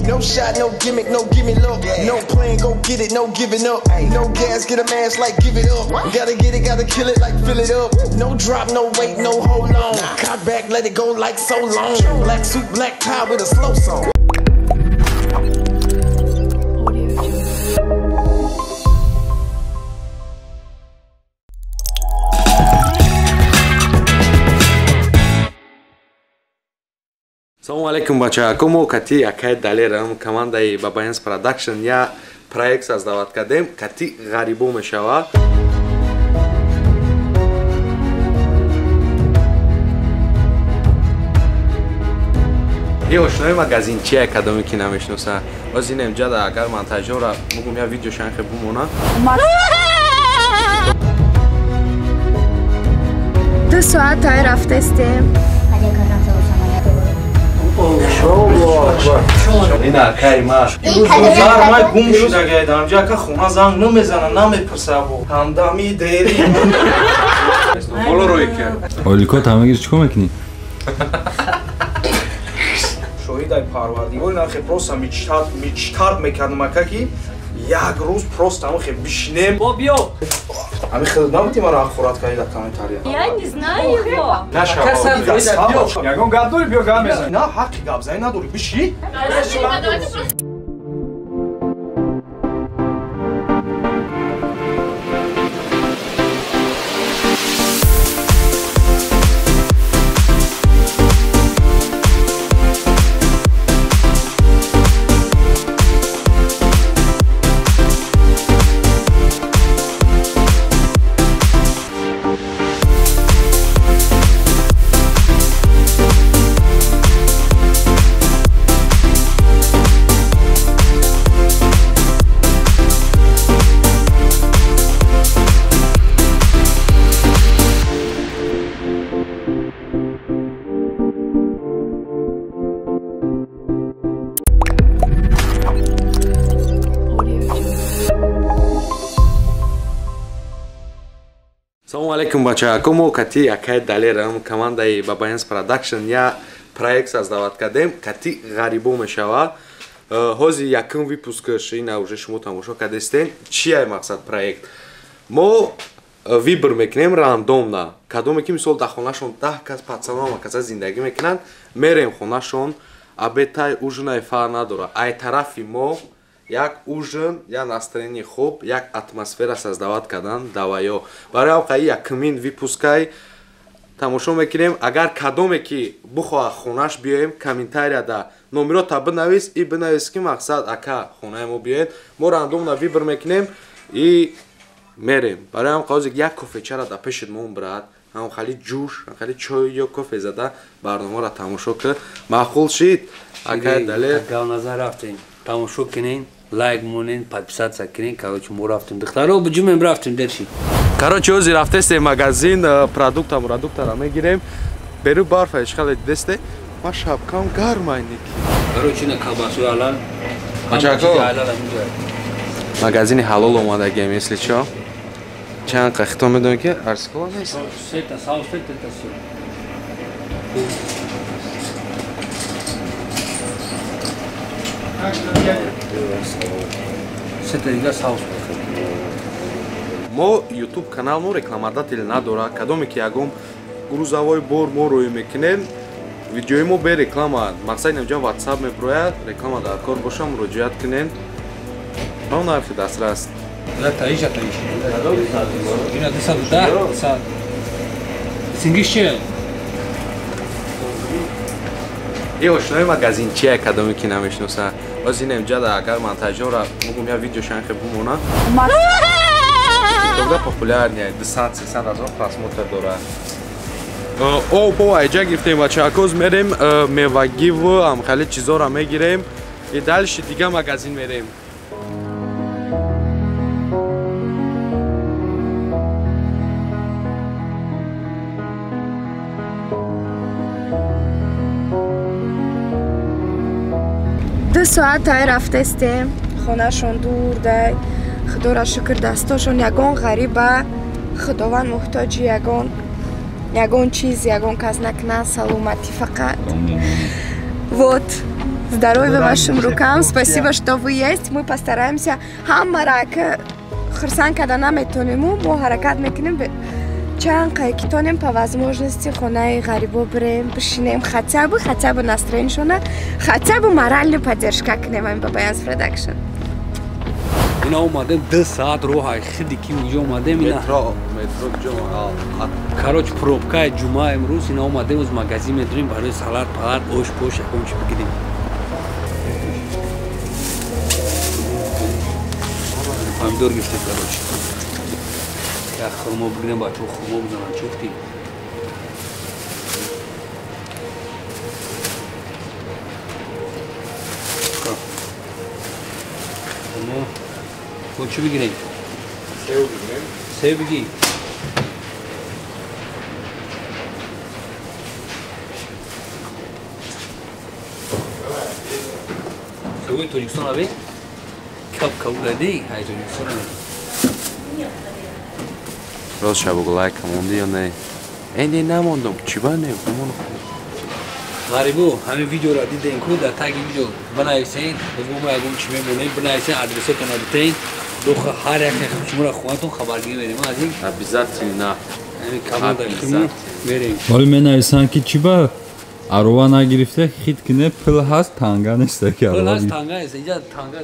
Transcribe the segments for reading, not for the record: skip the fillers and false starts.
No shot, no gimmick, no give me look. No plan, go get it, no giving up. No gas, get a mask like give it up. Gotta get it, gotta kill it like fill it up. No drop, no wait, no hold on. Cock back, let it go like so long. Black suit, black tie with a slow song. Салом алейкум, бачаҳако. Мо кати акай Далерам, командаи Бабаянс Продакшн, я проект создавать кардем, кати ғарибо мешава. Е ошнои магазинчия кадоме ки намешноса. Боз инем ҷада агар монтажёра бугум я видео шанхе бумона. 2 соат тай рафтестем. Ин акай ма. Май гум шудагайдам. Ҷака хона занг намезана, намепурсаву. Ҳамдами дери. Боло рӯй кард. Оликот ҳамагир чӣ кор мекунӣ? Шоҳидаи Парвардигор, нахе просто мечтать мекардам, ака, ки як рӯз просто ҳамахе бишинем. Бо биё. Ами хел набудӣ маро ҳақорат кардӣ дар комментария. Я не знаю его. Ягон гап дорӣ, биё гап мезанӣ. На, ҳаққи гапзанӣ надорӣ, биши. Салом алейкум, бачаҳако. Мо кати акай Далерам, командаи Бабаянс Продакшн, я проект создавать кардем, кати ғарибо мешава. Ҳози якум выпускаш ина уже шумо тамошо кардестен. Чия мақсад проект? Мо выбор мекунем рандомно. Кадоме ки мисол дар хонашон 10 кас пацанон каса зиндагӣ мекунанд, мерем хонашон, обедтай, ужинай фарқ надорад. Ай тарафи мо як ужин, як настроение хуб, як атмосфера создавать кардан даваё. Барои ҳам якумин выпускай тамошо мекунем. Агар кадоме ки бихоҳад хонаш биёем, комментарияда номерота бинавис и бинавис ки мақсад ака хонаи мо биёед. Мо рандомно выбор мекунем и мерем. Барои ҳам қавзи як кофечара дар пеши мо брат, ҳам хали ҷӯш, ҳам хали чой ё кофе зада барномаро тамошо кар. Маъқул шид? Акай Далер. Гав назар рафтем. Тамошо кунен, лайк монен, подписаться кунен. Короче, мо рафтем. Духтаро буҷумем, рафтем дерши. Короче, ҳозир рафтесте магазин, продукта муродуктара мегирем. Беру барфа ишхале дидесте. Ма шапкам гармай ники. Короче, ина колбасу алал. Бачако. Магазини ҳалол омадагем, если чо. Чанд қахто медонӣ ки арскола нест? Сета, сау сета тасу. Сета дига саус. Мо YouTube канал мо рекламодатель надора. Кадоме ки ягон грузовой бор мо рӯй мекунем, видеои мо бе реклама. Мақсад инҷа WhatsApp меброяд, реклама дар кор боша, муроҷиат кунен. Ба нархи дастрас. Да таиша таиша. Ина 210, 100. Сингиш чи? Е ошнои магазинчия кадоме ки намешноса. Боз инем ҷада агар монтажёра бугум я видео шанхе бумона. Тогда популярнее, 200-300 ҳазор просмотр дорад. О, по айҷа гирифтем, бачаҳакоз мерем мевагиву ам хеле чизора мегирем и дальше дига магазин мерем. 2 соат тай рафтестем, хонашон дур дай. Худоро шукр, дастошон ягон ғариба, Худованд муҳтоҷи ягон чиз, ягон кас накунад, саломатӣ фақат. Вот. Здоровья вашим рукам, спасибо, что вы есть. Мы постараемся. Ҳаммара хурсанд карда наметонему, мо ҳаракат мекунем чанд қайки тонем по возможности хонаи ғарибо бирем, бишинем, хотя бы настроение шона, хотя бы моральную поддержка кунем. Ами Бабаянс Продакшн. Ина омадем 2 саат роҳ хиди ки уҷо омадем ина. Метро, метро ҷо. Короче, пробка и ҷумъа имрӯз. Ина омадем, оз магазин медурем барои салат палат, ош пош, ягон чи бигирем. Помидор гирифтем, короче, як хурмо бигирем, бачаҳо хурмо бизананд. Чӣ гуфтем? Хурмо бо чӣ бигирем? Сев бигирем. Себ бигир. Себои Тоҷикистон абе каб кабулади ҳай Тоҷикистон. Рост шабугу, лайк монди ё не? Э, не, намондум. Чӣ ба не? Бимон. Ғарибо, ҳамин видеоро дидем ку, дар таги видео бинависен, боз мо ягон чӣ мемонем, бинависен, адресотонро битен, доха ҳар як шуморо хоҳатон хабаргирӣ мерем аз ин. Обязательно. Ҳамин команда химу мерем. Ҳоли менависанд, ки чӣ ба арова нагирифта, хит кине, пул ҳаст, танга неста ки пул арова ҳаст, танга нест. Инҷа танга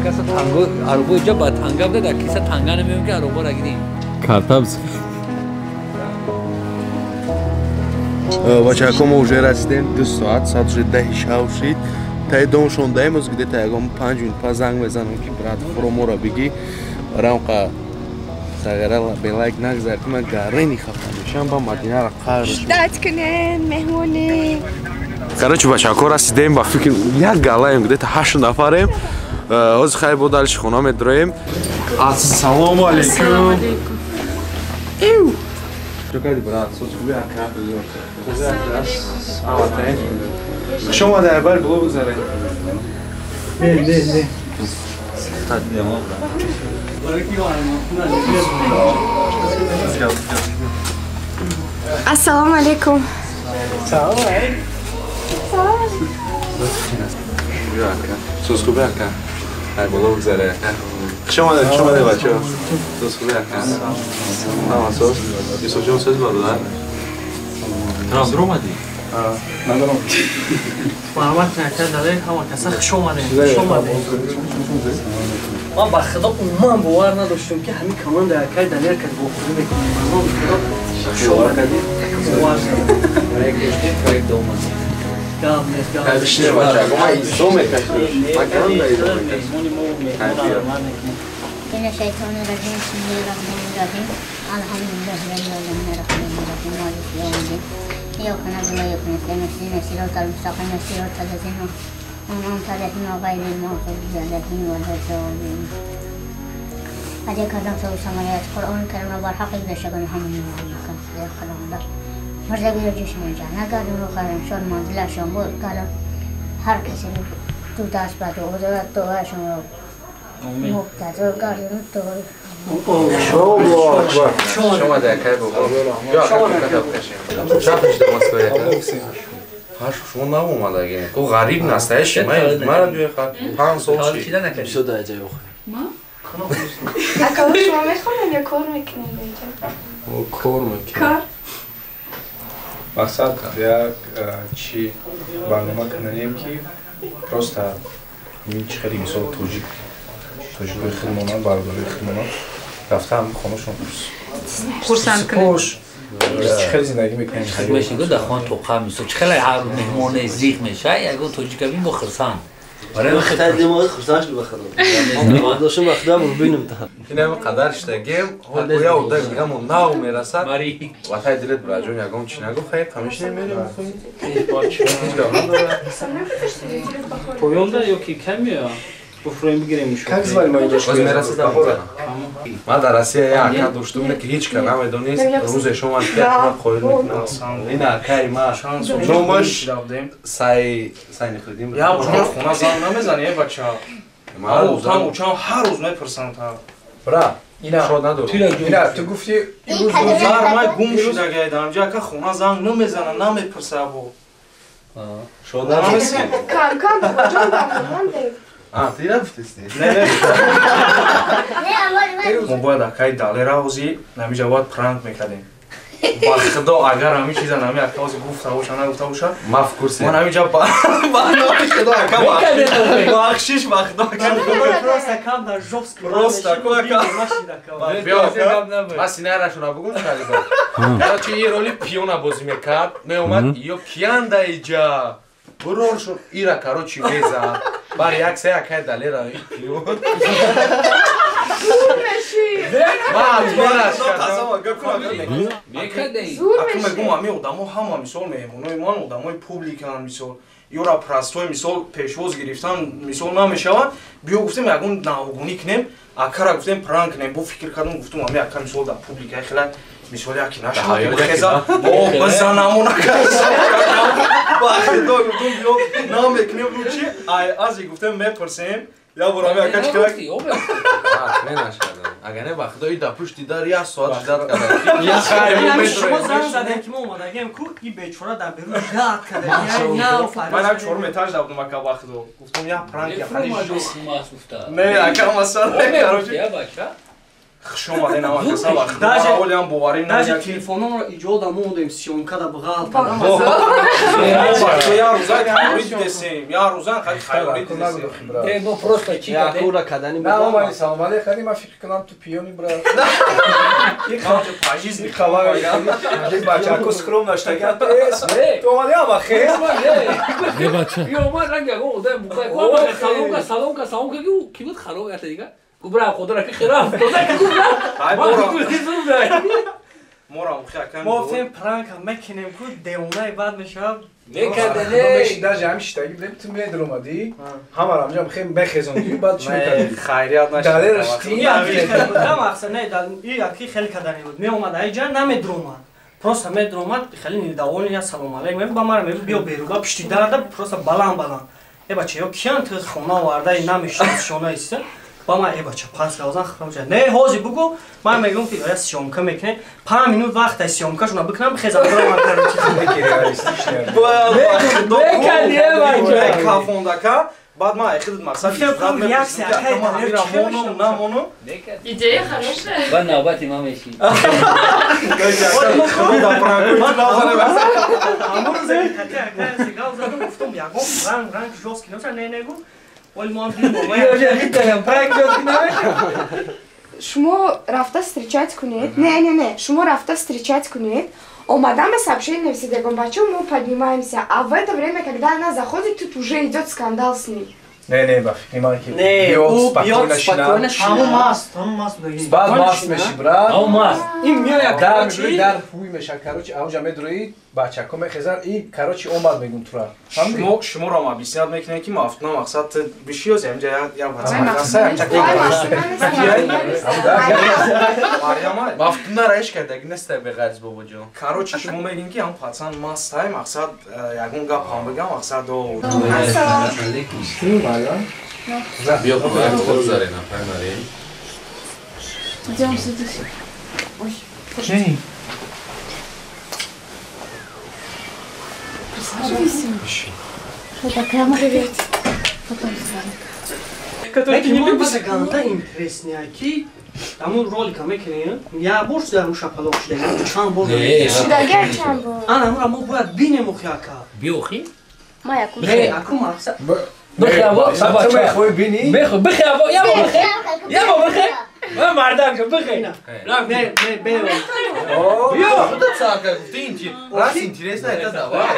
каса танго аробо инҷа ба танга буда, дар киса танга намеём, ки ароборо гирем. Карта. Бачаҳако, мо уже расидем, 2 соат, соат уже 10-и шав шид. Таи дом шондаем, оз где-то ягон 5 минут пас занг мезанам, ки брат, хӯроморо бигӣ. Рамқа сагара белайк нагзар, ки ман гарени хафта мешам, ба Мадинара қарш. Ждать кунен меҳмонӣ. Короче, бачаҳако, расидем, ба фикр як галаем, где-то ҳашт нафарем. Ҳозир хайр, бо дальше хона медроем. Ассалому алейкум. Чо кардӣ, брат? Соз хуби, ака? Хуш омадед, айбар було бигзаред. Не, не, не. Ассалому алейкум. Биё, ака. Соз хуби, ака? Ай боло бигзаре, ака. Хуш омадед, хуш омадед, бачаҳо. Соз хуби, ака? Ҳама соз. Юсуфҷон, соз бародар? Транс омадӣ? Марҳамат кунед, далел, ҳама каса хуш омадед, хуш омадед. Ман ба худо умуман бовар надоштам, ки ҳамин команда якай Далер кад вохӯрӣ мекунем. Ман худо хуш омадед, бовар Проект доштем, проект омадем. Гап нест, гап Ай бишине, бачаҳо, ман изо мекашам. Ман ганда изо мекашам. Меҳмони мо меҳмон ҳурмат мекунем. من الشيطان الرجيم، بسم الله الرحمن الرحيم، الحمد لله رب العالمين، الرحمن الرحيم، مالك يوم الدين، إياك نعبد وإياك نستعين، اهدنا الصراط المستقيم، صراط الذين أنعمت عليهم غير المغضوب عليهم ولا الضالين. از کردم سمایت قرآن کریم بر حق بشکن همون خداوندا مرزگی رو جشن نگردون رو خرم منزلشان بود کردم هر کسی تو دست بد و دعایشون رو مقتضا گردون تو. الله اکبر. شما در کی بابا؟ یا کتاب کشیم. چند پیش در مسکو ҳаш шумо наомадаги. Ко ғариб настоящий. Ман марам ҷои 5 сол шид. Бисёр дараҷаи охир. Ака, шумо мехонед ё кор мекунед инҷа? Кор мекунем. Кор? Мақсад як чи барнома кунанем, ки просто ҳамин чи хеле мисол тоҷик, тоҷикои худмонанд, бародарои худмонанд, рафта ҳамин хонашон хурсанд кунед. Пош чи хеле зиндагӣ мекунем. Мешин дар хон тоқа мисол чи хеле ҳар меҳмоне зиқ меша, ягон тоҷика бин, бо хурсанд. Хурсанд шуд, ба худо. Доштам, ба худо бубинам та. Инам қадар шидагем, ҳол боя одак дигамо нав мерасад. Ватай дилет, браҷон, ягон чи нагу, хайр, ҳамеша мерем. Ҳеҷ гап надорад. Поёнда ё ки кам меоя? Буфроем, бигирем. Как звали мою дочку? Боз мерасад ҳам. Ман дар Россия як ака доштум, ки ҳеҷ ка намедонист. Рӯзе шомад, ки ман қоил мекунам. Ин акаи ма номаш Сай Сай Нихриддин. Я ҷон, хона занг намезани, э бача? Ман учам, ҳар рӯз мепурсам та. Бра, шод надорам. Ина ту гуфти имрӯз май гум шудагай дар инҷа, ака, хона занг намезана, намепурса бо. Кам кам бобоҷон бамонандем. Ты рафтисти? Не, не. Мо бояд акаи Далера ҳозир намиҷа бояд пранк мекардем. Ба худо агар ҳамин чиза нами ака ҳозир гуфта боша нагуфта боша. Ма в курсе. Ман ҳаминҷа ба номи худо ака бахшиш ба худо ака. Просто кам дар жёстко. Просто ака. Ма синарашро бугум шалиба. Короче, ин роли пиёна бозӣ мекард. Меомад ё киянда иҷа. Бурор шуд ира короче мезад. Бар як се акай Далера пиён. Зур меши. Мегум ҳами одамо ҳама мисол меҳмонои ман одамои публикаан мисол ёра простой мисол пешвоз гирифтан мисол намешавад. Биё гуфтем ягон навгунӣ кунем, акара гуфтем пранк кунем. Бо фикр кардам гуфтум ҳами ака мисол дар публика хела мисол яки нашавад. Хеза о бизанамон ака. Ба худо гуфтум биё намекунем лучи ай ази гуфтем мепурсем. Я бурам ака чӣ кардак? Не нашкардам. Агар не ба худо и да пушти дар як соат ждат кардам. Шумо занг задем ки мо омадагем ку и бечора дар берун ждат кардем. Ман як чорум этаж да будам ака ба худо. Гуфтам я пранк я хали Не, ака масала короче. Хуш омаден ама каса ба худо. Ҳолиам боварӣ надорам. Даже телефононро иҷода мондем съёмка да бғалт. Я рӯза хайёрӣ дидесем. Я рӯза хайёрӣ дидесем. Э, мо просто чӣ кардем? Якура кардани На, омадӣ салом алейк кардӣ, ман фикр кардам ту пиёни брат. Пажизни хабар. Бачако скром наштагиан тес. Ту омадӣ ама хез. Не бача. Ё омад ранг ягон одам бухай. Салом ка, салом ка, салом ка, ки буд хароб ята дига. Губра худора ки хираф. Тоза ки губра. Мо гуфтем пранка мекунем ку девонаи бад мешавад. Мекардане. Даже ҳамин шитагӣ будем, ту медромадӣ, ҳамаро ҳамҷа хем мехезондӣ, баъд чӣ мекардӣ? Хайрият нашид. Далераш ти. Мақсад не, и яки хеле кардани буд. Меомад айҷа намедромад. Просто медромад, хеле недовольный, я салом алейкум, мегӯ ба мара мегӯ биё берун, ба пушти дарда просто баланд баланд. Э бача, ё киян ту хона овардаи намешиносӣ шона иста? Ба ман э бача пас равзан хӯрам ҷа. Не, ҳозир бугу, ман мегӯм ки я съёмка мекунем. 5 минут вақт ай съёмкашона бикунам, хезам барам короче. Мекардӣ бача. Кафондака, баъд ман айхидат мақсад реаксия акай монум намонум. Идея хорошая. Ба навбати ман мешӣ. Ҳамон рӯзе ки кати акай сигал задам, гуфтам ягон ранг ранг жёсткий намешавад, не не гу. Шумо рафта встречать кунед. Не, не, не. Шумо рафта встречать кунед. Омадама сообщение нависед, ягон бача, мы поднимаемся. А в это время, когда она заходит, тут уже идет скандал с ней. Не, не, ба фикри ман ки Не, биёд ӯ биёд спокойно спокойно шина. ҳамон маст, ҳамон маст будаги. Баъд маст меши брат. Ҳамон маст. Ин меояд Дар короче. мебиёи дар ҳуй меша короче, авҷа медрои, бачако мехезан, и короче омад мегум тура. Фаҳмидӣ? Шумо шуморо ҳам объяснять мекунем ки мафтуна мақсад бишиёз ҳамҷа я Марьяма Мафтуна раиш кардаги нестай беғарз бобоҷон. Короче, шумо мегин ки ҳам пацан мастай мақсад ягон гап ҳам бигам мақсад о Биё хуб зарена, паймарем. Идем садись. Ой. Присаживайся. Что такая? Привет. Потом звонок. Который ты не любишь. Ганта интереснее, ки ҳамун ролика мекунем, як бор шуда ҳамун шапалоқ шуда, чанд бор. Шудаги чанд бор. Ана ҳамунро мо бояд бинем охи ака. Биё охи? Ма якум. Не, аку мақсад. Бихе аво, Ту мехоҳӣ бинӣ? Бихе, бихе аво, я бо бихе. Я бо бихе. Ман мардам шо бихе. Не, не, бе. Биё, худат сар кард, гуфти инти. Раз интересно это давай.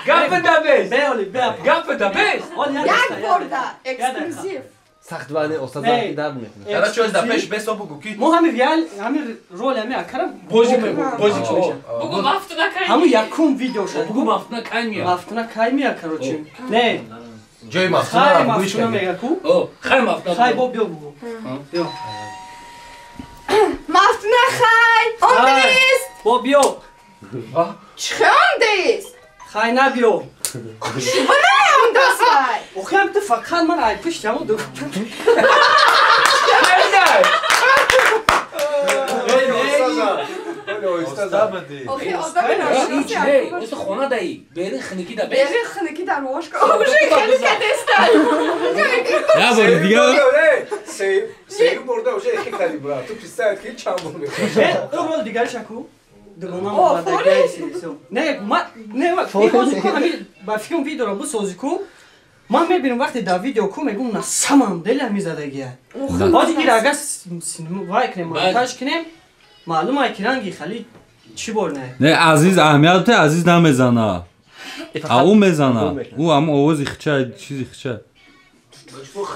Гапа да бес. Бе оли, бе. Гапа да бес. Як борда эксклюзив. Сахт ване остазан ки дард мекунад. Короче, оз да пеш бес обугу ки. Мо ҳами реал, ҳами рол ҳами акара Бозӣ кун, бозӣ кун. Бугу мафтуна кай. ҳамун якум видео шуд. Бугу мафтуна кай меяд. Мафтуна кай меяд, короче. Не, Ҷои хай мафтуна гӯш мафтуна кардем. мега ку. О, хай мафтуна. Хай бо биё бугу. Биё. Мафтуна хай, омдеист. Бо биё. Чӣ омдеист? Хай набиё. Шуба наомдост вай. Охи ҳам ту фақат ман ай пушти ҳамун ду. Хай дай. Охи одами нашиноси. Оста хона даи. Берин хники да бес. Берин хники дар вошка. Уже хеле кадеста. Я бори дигар. Се бурда уже хи кали брат. Ту представь ки чанд бор мехоҳад. Э, рол дигар шаку. Дугона мабадаги. Не, ма не ма. Ба фикрум видеоро бисози ку. Ман мебинам вақте дар видео ку мегум на самом деле ҳами задагия. Ҳозир ира агар вай кунем, монтаж кунем, маълум ай ки ранги хали чӣ бор не. Не, Азиз аҳамият те Азиз намезана. А ӯ мезана. Ӯ ҳам овози хича, чизи хича.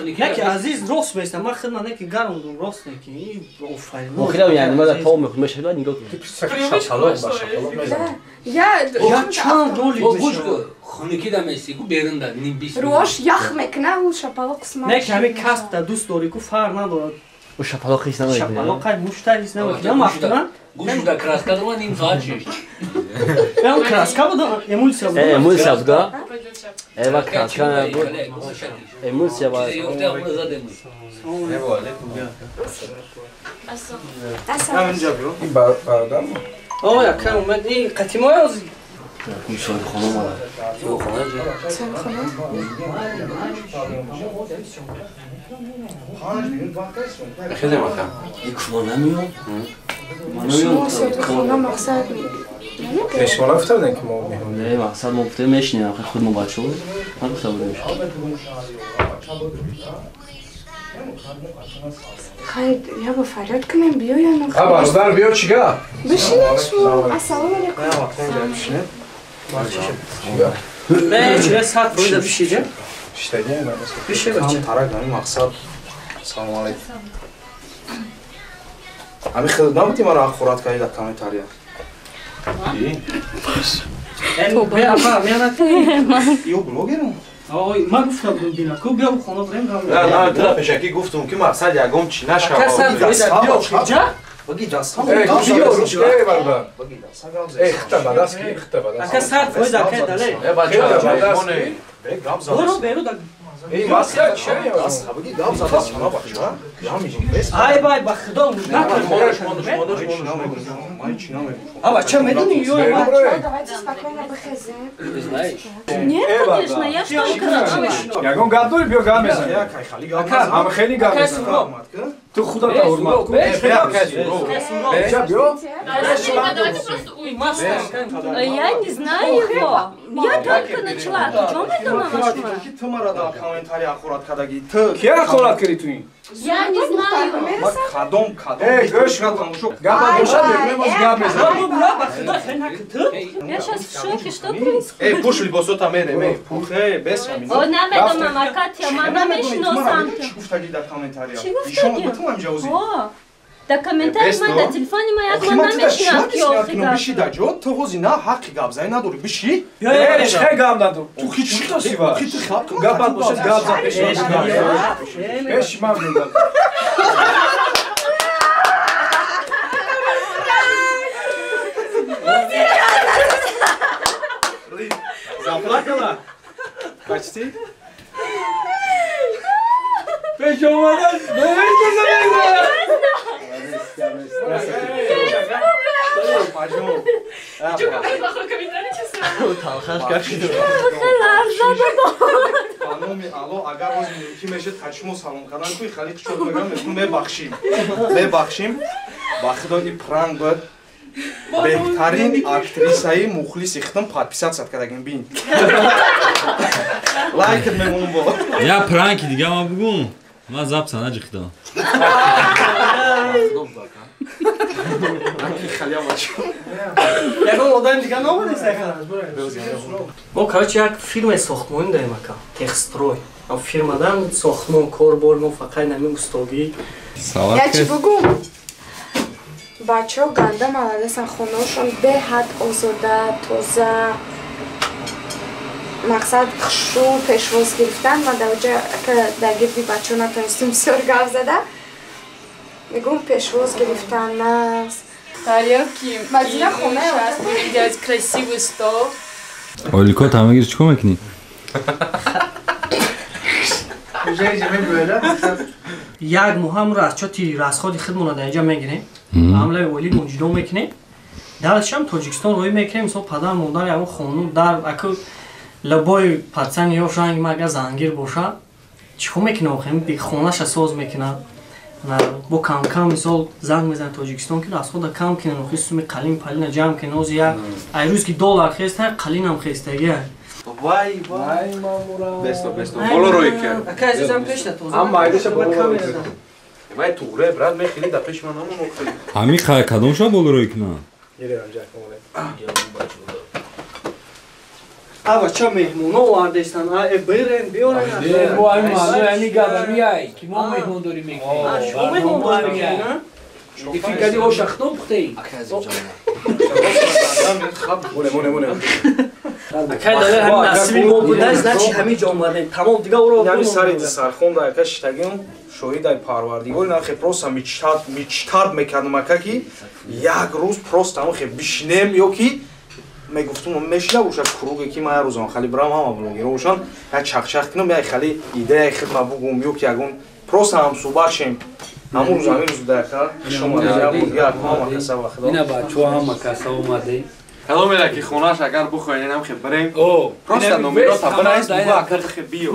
Не ки Азиз рост меиста, ман хидма не ки гарондум рост не ки офарин. Охирам яъне ман то мехӯрам мешавад нигоҳ кун. Шапалоқ ба шапалоқ мезанад. Я чанд ролик мешавад. Хунукӣ да меси ку берун да ним 20. Рош ях мекна ӯ шапалоқ қисмат. Не ки ҳамин касб да дӯст дорӣ ку фарқ надорад. Ӯ шапалоқ ҳис намекунад. Шапалоқ қай мушта ҳис намекунад. Мафтуран. Гӯшу да краска дорад ним соат шишт. Ям краска буда, эмулсия буда. Эмулсия буда. Эва краска буд. Эмулсия ба. Ин бародар мо? О, яка омад. Ин қатимои оз. Соҳибхона омада. Соҳибхона ҷо. Соҳибхона? Хеле мака. Шумо намеём? Шумо соҳибхона мақсад Шумо нагуфта будем ки мо меҳмон? Не, мақсад мо гуфтем мешинем, охир худ мо бачаҳо нагуфта будем. Хайр, я ба фарёд кунем, биёян. А бародар биё чӣ гап? Бишинед шумо. Ассалому алайкум. Не, чире сад фоиза бишиҷа? Шиштагиам. Бише бача. Тарак ҳамин мақсад. Салому алайкум. Ҳамин хел набудӣ маро ҳақорат кардӣ дар комментария? Ё блогерам? Ой, ман гуфта будам бина, ку биё хона бирем гап. Не, не, ту пешакӣ гуфтум ки мақсад ягон чӣ нашавад. Баги дастам. Эй, бародар. Эй, хита ба даст ки, хита ба даст. Ака 100% ака дале. Э, бача, бе гап зад. Боро беру да. Эй, маска чӣ? Баги гап зад, чана бача. Ай бай, ба худо накун. Ман чӣ намегӯям. А бача медонӣ ё Давайте спокойно бихезем. Ты знаешь? Нет, конечно, я что только. Ягон гап дорӣ, биё гап мезанем. Ҳама хеле гап мезанем. Ту худата ҳурмат кун. Я не знаю его. Я только начала. Чё мы дома вошла? Ту мара дар комментария ҳақорат кардагӣ. Ту Ки ҳақорат кардӣ ту ин? Я не знаю. Кадом кадом. Эй, гӯш гапа бошад, мегӯем оз гап мезанем. Я сейчас в шоке, что происходит? Эй, пуш либосота мерем, эй, пуш, эй, бес ҳамин. О, намедонам, Акатя, ман намешиносам. Чӣ гуфтагӣ дар комментария? Чӣ гуфтагӣ? О, да комментарий ман дар телефони ман як ман намешинам ки охи гап. Биши дар ҷо, ту ҳози на ҳаққи гап зани надорӣ, биши. Э, чӣ гап надорӣ? Ту хи чӣ тоси ва? Гапат бошад, гап зан пеши ман гап зан. Пеши ман гап. Заплакала? Почти? Пеш омадан, намешиносам. Ба номи Алло, агар оз мумкин мешед қачмо салом кардан куи хали чот мегам, мебахшим. Мебахшим. Ба худо и пранк буд. Беҳтарин актрисаи мухлиси худам подписаться кардагим бин. Лайкат мемонам бо. Я пранки дига ма бугум. Ман запса наҷихтам. Ягон одам дига наомадест айха? Мо короче як фирмаи сохтмонӣ дорем ака, Техстрой. Фирмадан сохтмон корбор мо фақат нами устогӣ. Я чӣ бугум? Бачаҳо ганда маладасан, хонаошон беҳад озода, тоза. Мақсад хушрӯ пешвоз гирифтан. Ман дар оҷа дар гирди бачаҳо натонистем бисёр гап зада. Мегӯм пешвоз гирифтан нағз. Тарелки. Мадина хонаи сейчас будем делать красивый стол. Ойлико тамагир чӣ кор мекунӣ? Як моҳ ҳамро аз чоти расходи худмонро дар инҷа мегирем. Ҳамлаи ойлимон ҷудо мекунем. Дальше Тоҷикистон рӯй мекунем, мисол падар модар ягон хонум дар аку лабои пацан ё ранг мага зангир боша, чӣ кор мекунад охи? Хонаша соз мекунад. Бо кам-кам мисол занг мезанад Тоҷикистон ки расхода кам кунен, охи суми қалин палина ҷамъ кунен. Ози як ай рӯз ки доллар хеста, қалинам хестагия. Вай вай мамура. Бесто бесто. Боло рӯй кард. Ака азизам пешна тоза. Ам майдаша боло рӯй кард. Вай туғре брат мехили да пеш ман намон охи. Ҳами кадом ша боло рӯй кунад? Ава ча меҳмоно овардестан, бирен, биёрен. Мо ҳамин маънои ҳамин гапа меай, ки мо меҳмондорӣ мекунем. Шумо меҳмондорӣ мекунед? Фикр кардӣ оша худом пухтаӣ? Акай Далер ҳамин насиби мо буда, значит ҳамин ҷо омадем. Тамом дига уро ҳамин сари сархон да ака шитагим, шоҳидаи Парвардигор, нахе просто мечтад мекардам ака ки як рӯз просто ҳамон бишинем ё ки мегуфтум мешина бошад круге ки ман як рӯзам хали бирам ҳама блогерҳо бошанд, як чақчақ кунам, як хали идеяи хидма бугум ё ки ягон просто ҳамсӯҳбат шем. Ҳамон рӯз ҳамин рӯз буда ака. Хуш омадед, як ҳама каса ба Худо. Ина бачаҳо ҳама каса омадем. Кадом ера ки хонаш агар бухоҳед инам хе бирем. Просто номерота бинавис, бугу ака хе биё.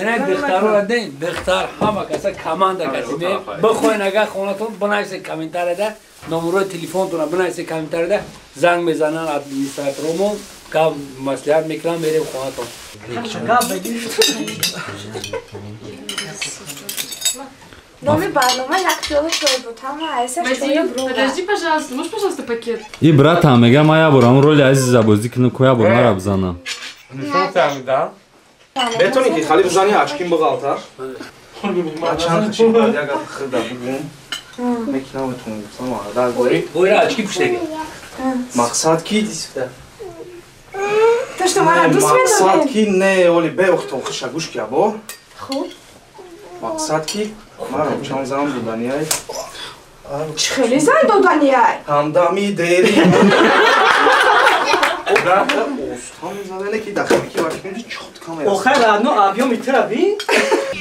Ина духтарора ден, духтар ҳама каса команда касиме. Бихоҳед агар хонатон бинависед комментарияда, номерои телефонтонро бинависед комментарияда, занг мезананд администраторомон, гап маслиҳат мекунанд, мерем хонатон. Номи барнома як пиёла чой буд, ҳама айсаш чоя брова. Подожди, пожалуйста, можешь, пожалуйста, пакет? И братам, мега ман як бор ҳамон роли Азиза бозӣ кунам, ку як бор мара бизанам. Нишон да? Метавонӣ ки хали бизани очкин биғалта? Ман чанд хаши баъд як гап хирда бугум. Мекунам метавонам гуфтам, дар бори. Бойра очки пуштага. Мақсад ки? То что мара дӯст медоред? Мақсад ки не, оли беохто хиша гӯш ки або. Хуб. Мақсад ки мара чанд зан доданиай. Чӣ хеле зан доданиай? Ҳамдами дери. Охир одно объем трави.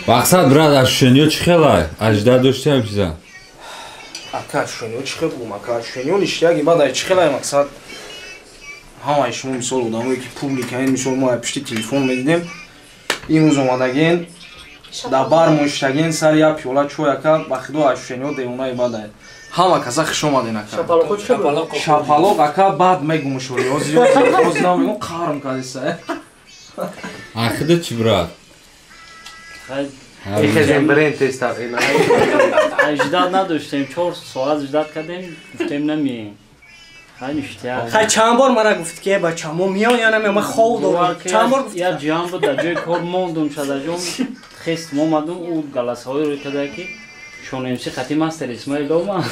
Мақсад брат, ощущение чӣ хелай? Ажда дошти ҳам чиза? Ака ощущение чӣ хел бугум? Ака ощущение ништяги баъд ай чӣ хелай мақсад? Ҳамаи шумо мисол одамое ки публика ин мисол мо пишти телефон медидем. Имрӯз омадагин дар бар моштагин сари як пиёла чой ака ба худо ощущение девонаи баъд ай. Ҳама каса хуш омаден ака. Шапалоқ ака баъд мегум шури. Ҳозир намегум қарм кардиса. Ахида чӣ брат? Ихезем бренд теста. Ждать надоштем, 4 соат ждать кардем, гуфтем намеем. Хай чанд бор мара гуфт ки бача мо миён ё намеён, ман хов дорам. Чанд бор гуфт? Я ҷиҳан буд, дар ҷои кор мондум, шадаҷон хест омадум, ӯ галасаҳои рӯй карда ки Шонемси хати мастер Исмоил омад.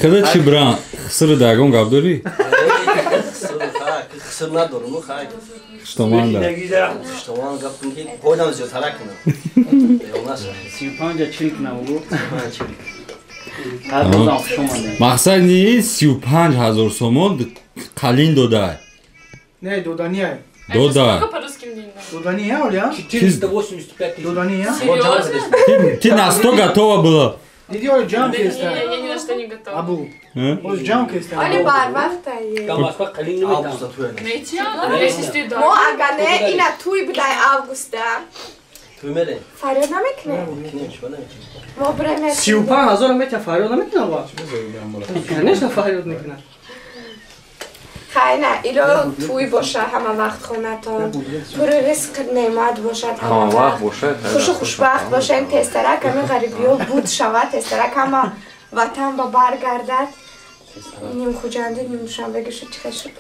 Када чӣ брат? Хиср дагон гап дорӣ? Хиср надорам, хай. Хуштоманда. Хуштоман гап ки пойдам зиёдтара кунам. 35 40 кунам гу. 35 40. Мақсад ни 35 ҳазор сомон қалин додай. Не, доданиай. Додай. Доданиа, Оля? 485 тысяч. Доданиа? Серьезно? Ты на 100 готова была? Диди, Оля, джам кеста. Я ни на что не готова. Абу. Оля, джам кеста. Оли барвақта е. Камаспа қалин наметам. Мо ага не, ина туй будай августа. Туй мере? Фарёд намекунем? Мо бирем. 35 ҳазор метра фарёд намекунам ва? Конечно фарёд мекунам. Хай на, ило туй боша ҳама вақт хонатон. Пури ризқ неъмат бошад ҳама вақт. Хушу хушбахт бошем, тезтарак ҳамин ғарибиҳо буд шавад, тезтарак ҳама ватан ба баргардад. Ним Хуҷанду, ним Душанбеги шуд, чӣ хел шуд?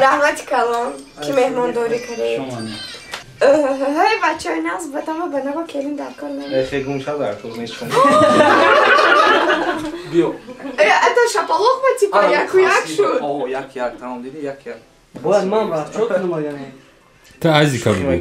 Раҳмати калон, ки меҳмондорӣ кардед. Ҳей, бачаҳои нағз, батама ба наво келин дар кор намед. Хе гум шад дар кор нест. Биё. Это шапалоқ ба типа яку як шуд. О, як як, тамом диди, як як. Бояд ман расчёт кунам ё не? Та Азика бугу.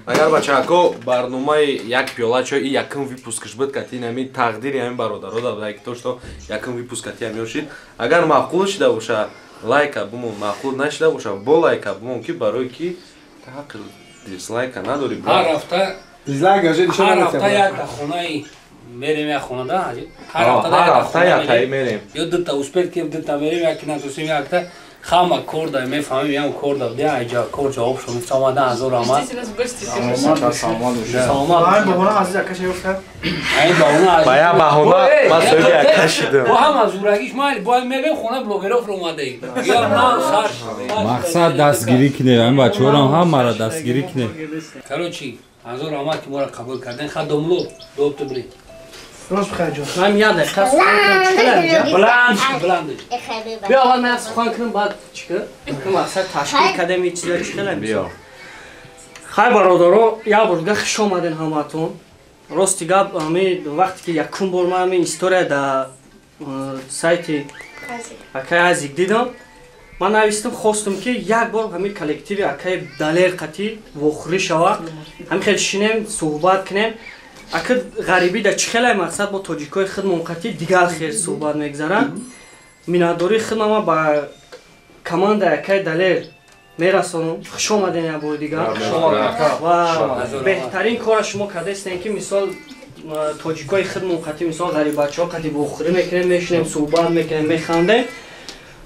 Агар бачаҳако барномаи як пиёла чой и якум выпускш буд кати ҳамин тақдири ҳамин бародаро да буда ки то что якум выпуск кати ҳамин шид. Агар маъқул шида боша лайка бумон, маъқул нашида боша бо лайка бумон ки барои ки ҳаққи Дизлайка надори, брат. Ҳар ҳафта дизлайк аже нишон ҳар ҳафта як хонаи мерем, як хонада, ҳар ҳафта як мерем. Ё дута успел кем, дута мерем, як натусем, якта хама кор да мефаҳмем, ям кор да бия айҷа кор ҷавоб шуд. Омада ҳазор раҳмат. Саломат бошед. Саломат. Ай баҳона азиз акаша ёфта. Ай баҳона. Ба я баҳона ман соҳиби ака шудам. Бо ҳама зурагиш майли, бояд мебем хона блогеров омадаем. Я нав сар. Мақсад дастгирӣ кунем, ҳамин бачаҳоро ҳамаро дастгирӣ кунем. Короче, ҳазор раҳмат ки моро қабул карден. Ха домло, добто бри. Рост бихайр ҷон. Ман як дақиқа сухан кунам, чӣ кардам? Баланд, баланд. Биё аввал ман сухан кунам, баъд чӣ кунам? Мақсад ташкил кардем ин чиза чӣ кардам? Биё. Хай бародаро, як бор дига хуш омаден ҳамаатон. Рости гап, ҳами вақте ки якум бор ман ҳамин история дар сайти акай Азик дидам, ман навистам, хостам ки як бор ҳамин коллективи акай Далер қатӣ вохӯрӣ шавад, ҳамин хел шинем, суҳбат кунем. Ака ғарибӣ да чӣ хеле мақсад бо тоҷикои худмон қатӣ дигар хел суҳбат мегзаранд. Миннатдории худмама ба командаи акай Далер мерасонам. Хуш омаден як бори дигар. Ва беҳтарин кора шумо кардастен ки мисол тоҷикои худмон қатӣ, мисол ғариббачаҳо қатӣ вохӯрӣ мекунем, мешинем, суҳбат мекунем, механдем.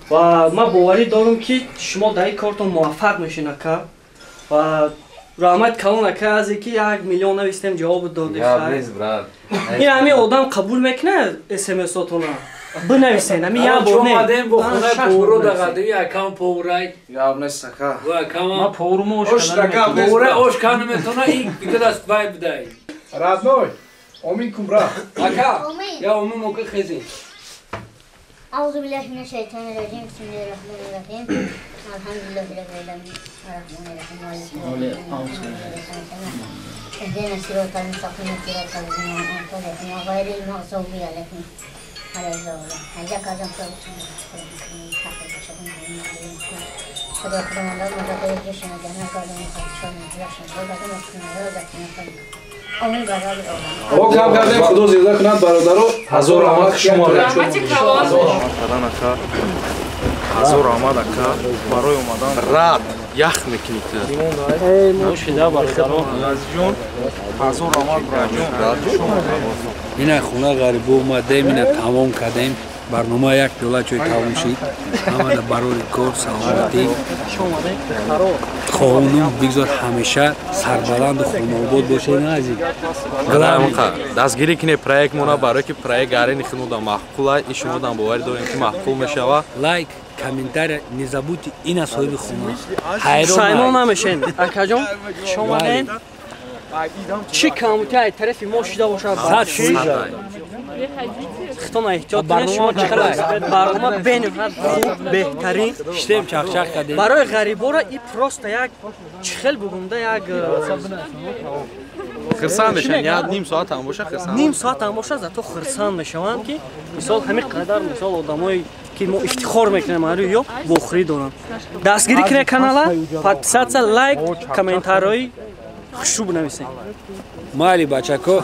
Ва ман боварӣ дорам ки шумо дар ин кортон муваффақ мешин ака. Ва раҳмат калон ака азе ки 1 миллион навистем ҷавоб додӣ. Ин ҳамин одам қабул мекунад смсотона. Бинависен, ҳамин як бор не. Омадем бо хонаи повуро дағадем, якам повурай. Гап нест ака. Ма повурумо ош кана. Повурай ош кана наметона, ин дигар вай бидай. Родной, омин кун брат. Ака, я омин мока хезем. أعوذ بالله من الشيطان الرجيم، بسم الله الرحمن الرحيم، الحمد لله رب العالمين، الرحمن الرحيم، مالك يوم الدين، اهدنا الصراط المستقيم، صراط الذين أنعمت عليهم غير المغضوب عليهم ولا الضالين. О кам кардем, худо зинда кунад бародаро. Ҳазор раҳмат хуш омадед. Ҳазор раҳмат ака барои омадан. Рад ях мекунӣ ту. Ношида бародаро. Азизҷон, ҳазор раҳмат браҷон. Ина хона ғарибо омадем, ина тамом кардем. Барнома як пиёла чой тамом шид. Ҳамада барори кор, саломатӣ. Хонум бигзор ҳамеша сарбаланду хонаобод бошед, на азиз. Дастгирӣ кунед проект мона, барое ки проект гарини худмода маъқул аст, ин шумодам боварӣ дорем ки маъқул мешавад. Лайк, комментария не забудьте, ина соҳиби хона. Пушаймон намешен. Акаҷон, хуш омадед. Чӣ камути ай тарафи мо шида бошад, бахшиш. Хитона эҳтиёт кунед, шумо чӣ хел барнома бениҳоят хуб, беҳтарин. Шитем чахчах кардем. Барои ғарибора и просто як чӣ хел бугумда як хирсанд мешаванд, як ним соат ҳам боша хирсанд. Ним соат ҳам боша, зато хирсанд мешаванд ки мисол ҳамин қадар мисол одамое ки мо ифтихор мекунем ҳар ё вохӯрӣ доранд. Дастгирӣ кунед канала, подписаться, лайк, комментарии хушрӯ бинависед. Майли бачако.